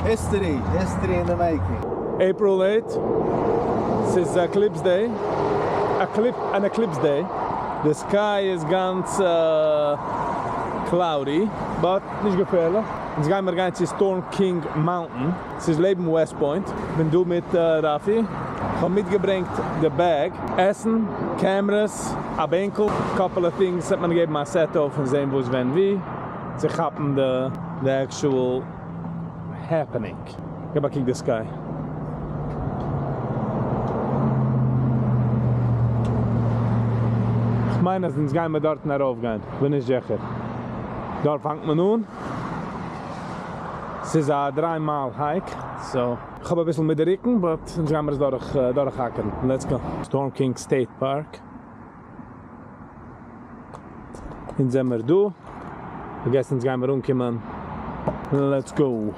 History, history in the making. April 8, ס'איז eclipse day, אן eclipse day, די sky איז גאנץ cloudy, but נישט געפערליך. אונז גיימער גיין צו Storm King Mountain, ס'איז לעבן West Point, כ'בין דא מיט ראפי, כ'האב מיטגעברענגט די bag, עסן, cameras, א בענקל, couple of things, וועט מען געבן א set אויף און זען וואס ווען ווי, צו כאפן די actual happening. געב א קוק די sky. כ'מיין אז אונז גיימער דארטן ארויפגיין, כ'בין נישט זיכער. דארט פאנגט מען אן. ס'איז א דריי מייל hike, so כ'האב אביסל מיט די רוקן, but אונז גיימער עס דורך דורכהאקערן. Let's go. Storm King State Park. אונז זעמער דא. I guess אונז גיימער אנקומען. Let's go.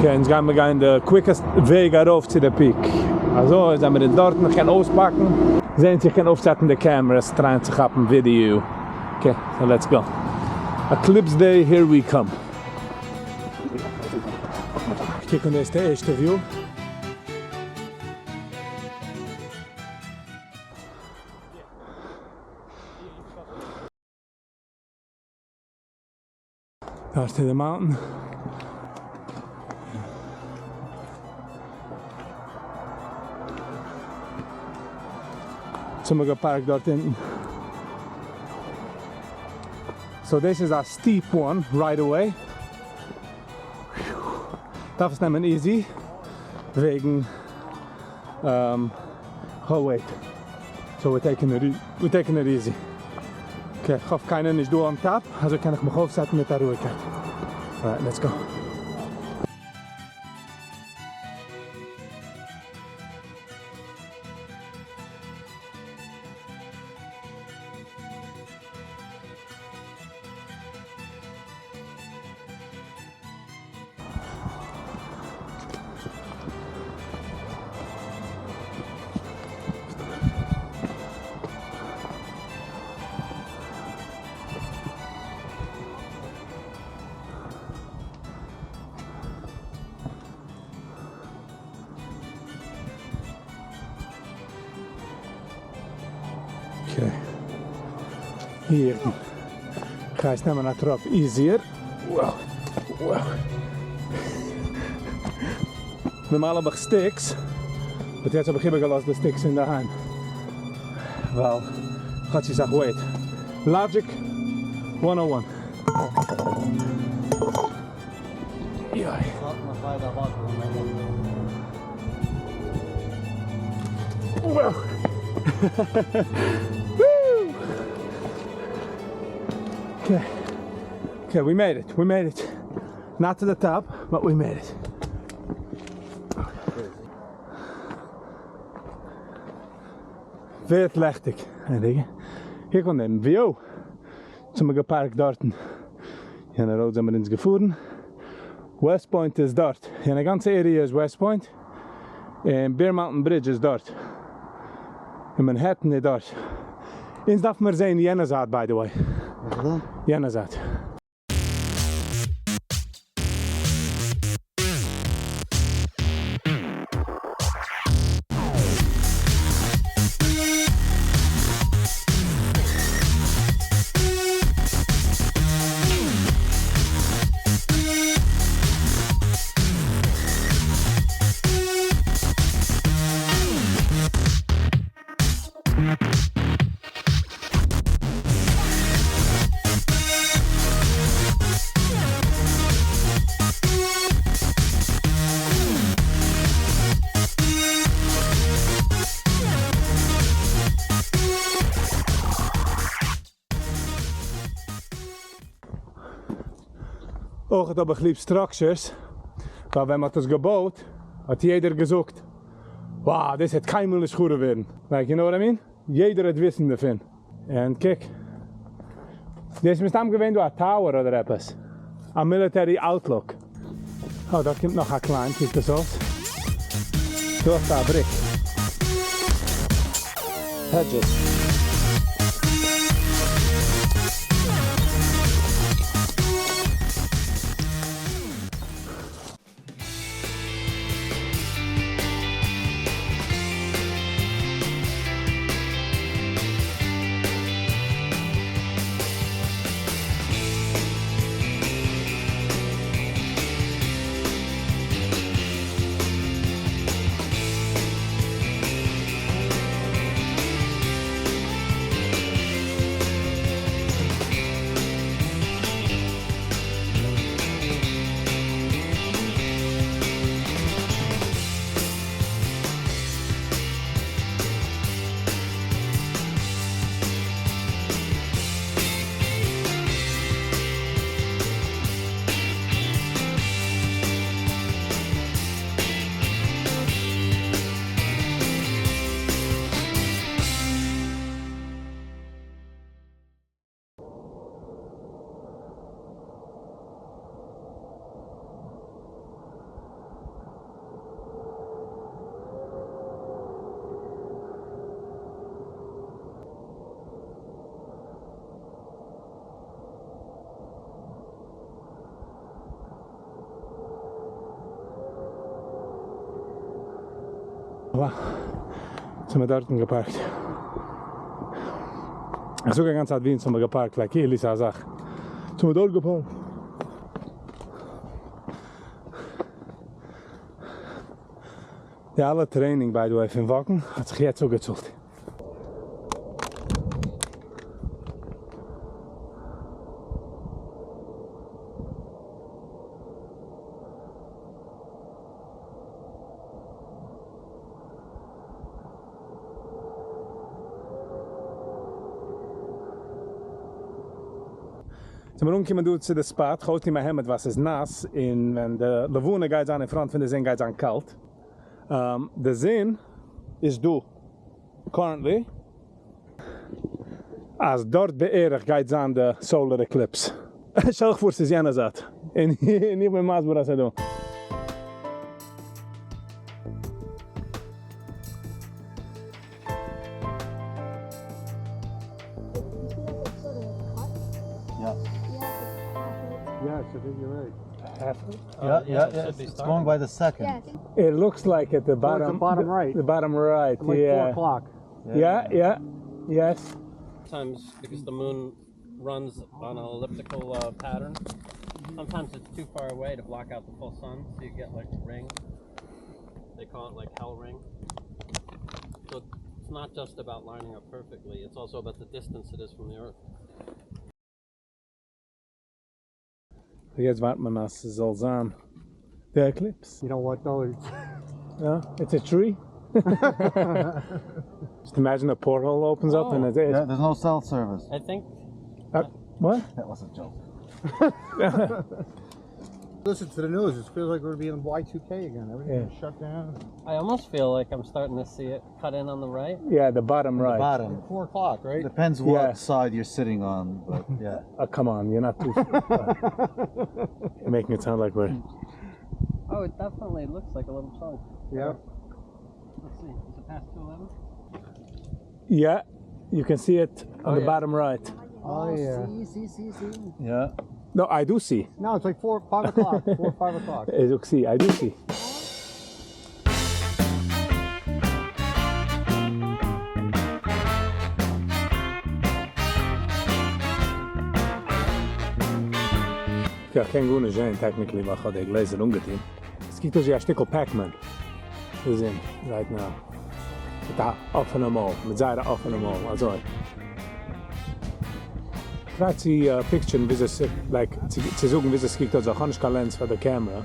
Okay, אונז גיימער גיין די quickest וועג ארויף צו די peak. אזוי זעמער אונז דארטן, איך קען אויספאקן, זעהן צו איך קען אויפסעטן די cameras, טרייען צו כאפן video. Okay, so let's go. Eclipse day, here we come. קוק אן דאס די ערשטע view. דארט איז די mountain. אונז האמיר געפארקט דארט אונטן. So דאס איז א steep one right away. דארף עס נעמען easy וועגן oh wait. So we're taking it easy. Okay, איך האף קיינער נישט דא on top, אזוי קען איך מיך אויפסעטן מיט א רואיגקייט. Alright, let's go. Okay. Here. כ'גיי עס נעמען א טראפ easier. נארמאל האב איך sticks, but יעצט האב איך איבערגעלאזט די sticks אינדערהיים, ווייל כ'האב צו סאך weight. Logic 101. Okay, okay, we made it, we made it. Not to the top, but we made it. ווערט לעכטיג. קוק אן דעם view. אונז האמיר געפארקט דארטן. יענע road זעמיר אונז געפארן. West Point איז דארט. יענע גאנצע area איז West Point. און Bear Mountain Bridge איז דארט. און Manhattan איז דארט. אונז דארף מיר זעהן יענע זייט by the way. יענע זייט. אויך האב איך ליב structures, ווייל ווען מ'האט עס געבויט האט יעדער געזאגט wow דאס וועט קיינמאל נישט חרוב ווערן, like you know what I mean? יעדער וועט וויסן דערפון. און קוק, דאס איז מסתם געווען דא א tower אדער עפעס. א military outlook. אה, דארט קומט נאך א climb, קוקט עס אויס. דא האסטו א בריק. Hedges. יעצט האבן מיר דארטן געפארקט. איך זאג א גאנצע צייט ווי אונז האבן געפארקט like כאילו ס'איז א זאך. יעצט האבן מיר דארט געפארקט. די אלע training by the way פון walk ן האט זיך יעצט אפגעצאלט. זעמיר אנגעקומען דא צו די spot, כ'האב אויסגעטון מיין העמד ווייל ס'איז נאס, און ווען די לבנה גייט זיין אין front פון די זון גייט זיין קאלט. די זון איז דא currently. אז דארט בערך גייט זיין די solar eclipse. שטעל דיך פאר ס'איז יענע זייט און איך בין מסביר אז ס'איז דא. It looks like at the bottom, the bottom right, yeah. Yeah, yeah, yes. Sometimes because the moon runs on an elliptical uh, pattern, sometimes it's too far away to block out the full sun, so you get like a ring. They call it like hell ring. So it's not just about lining up perfectly, it's also about the distance it is from the earth. יעצט ווארט מען אז ס'זאל זיין די eclipse. You know what though? יא, it's a tree. Just imagine a porthole opens up and it's Yeah, there's no cell service. I think what? That was a joke. Listen to the news. It feels like we're gonna be in Y2K again. Everything's Yeah. shut down. I almost feel like I'm starting to see it cut in on the right. Yeah, the bottom right. Bottom. 4 o'clock, right? Depends what Yeah. side you're sitting on, but yeah. Oh, come on, you're not too. You're making it sound like we're. Oh, it definitely looks like a little chunk. Yeah. Let's see. Is it past 211? Yeah, you can see it on Oh, the yeah. bottom right. Oh, yeah. Yeah. No, I do see. No, it's like 4, 5 o'clock. 4, 5 o'clock. Ik zie, I do see. יא, איך קען גארנישט זען technically ווייל איך האב די גלעזער אנגעטון. עס קוקט אויס ווי א שטיקל Pac-Man. די זון right now. מיט א אפענע מויל, מיט זייער א אפענע מויל, אזוי. Try צו picture ן וויאזוי עס, like, צו זאגן וויאזוי עס קוקט אויס, איך האב נישט קיין lens פאר די camera.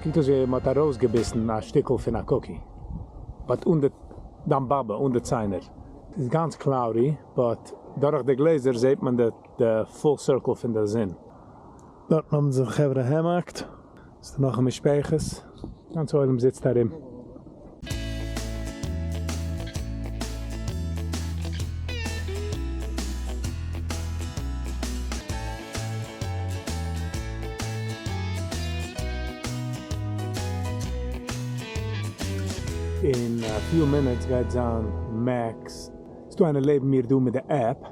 קוקט אויס ווי מ'האט ארויסגעביסן א שטיקל פון א cookie. But אן די, דיין באבע, אן די ציינער. ס'איז גאנץ cloudy, but דורך די גלעזער זעט מען די full circle פון די זון. דארטן האבן זיך חברה hammock ט. ס'איז דא נאך א משפחות. גאנץ עולם זיצט ארום. אין a few minutes גייט זיין max. ס'דא איינער לעבן מיר דא מיט די app,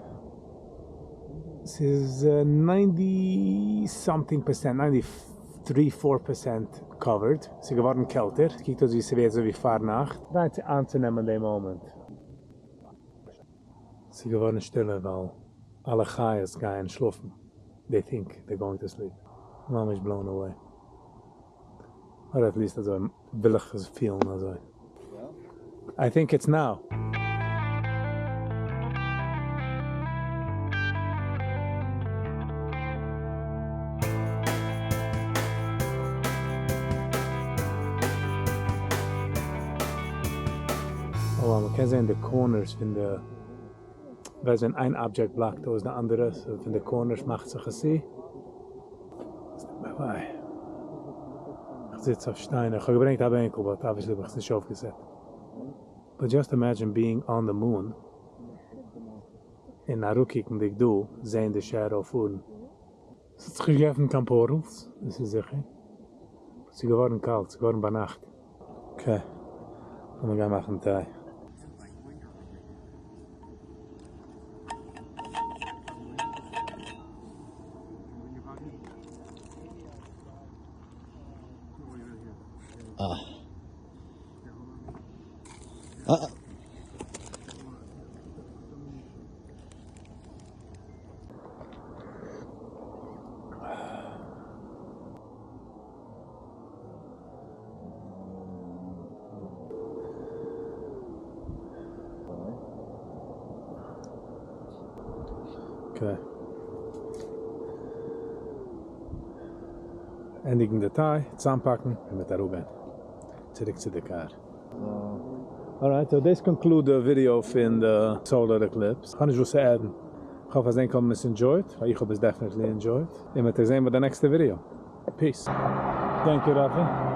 ס'איז ninety something percent, ninety three four percent covered, ס'איז געווארן קעלטער, ס'קוקט אויס ווי ס'ווערט אזוי ווי פארנאכט. try צו איינצונעמען די moment. ס'איז געווארן שטילער ווייל אלע חיות גייען שלאפן, they think they're going to sleep. ממש blown away. אדער at least אזוי וויל איך עס פילן אזוי. I think it's now. Oh wow, מ'קען זען די corners פון די, ווייסט ווען איין object block ט אויס די אנדערע, so פון די corners מאכט זיך א סי. ביי. איך זיץ אויף שטיינער, איך האב געברענגט א בענקל but obviously האב איך עס נישט אויפגעסעט. But just imagine being on the moon און אראפקוקנדיג דא זעהן די shadow פארן. ס'האט זיך נישט געעפנט קיין portals, דאס איז זיכער. But ס'איז געווארן קאלט, ס'איז געווארן ביינאכט. Okay, לאמיר גיין מאכן טיי. Okay. ענדיגן די טיי, צוזאמפאקן און מיט אראפגיין צוריק צו די קאר. Alright, so דאס conclude די ווידיאו פון די solar eclipse. כ'האב נישט וואס צו add ן. כ'האף אז ענק האבן עס enjoyed, ווייל איך האב עס definitely enjoyed. און מ'וועט זיך זען ביי די נעקסטע ווידיאו. Peace. Thank you, Rafi.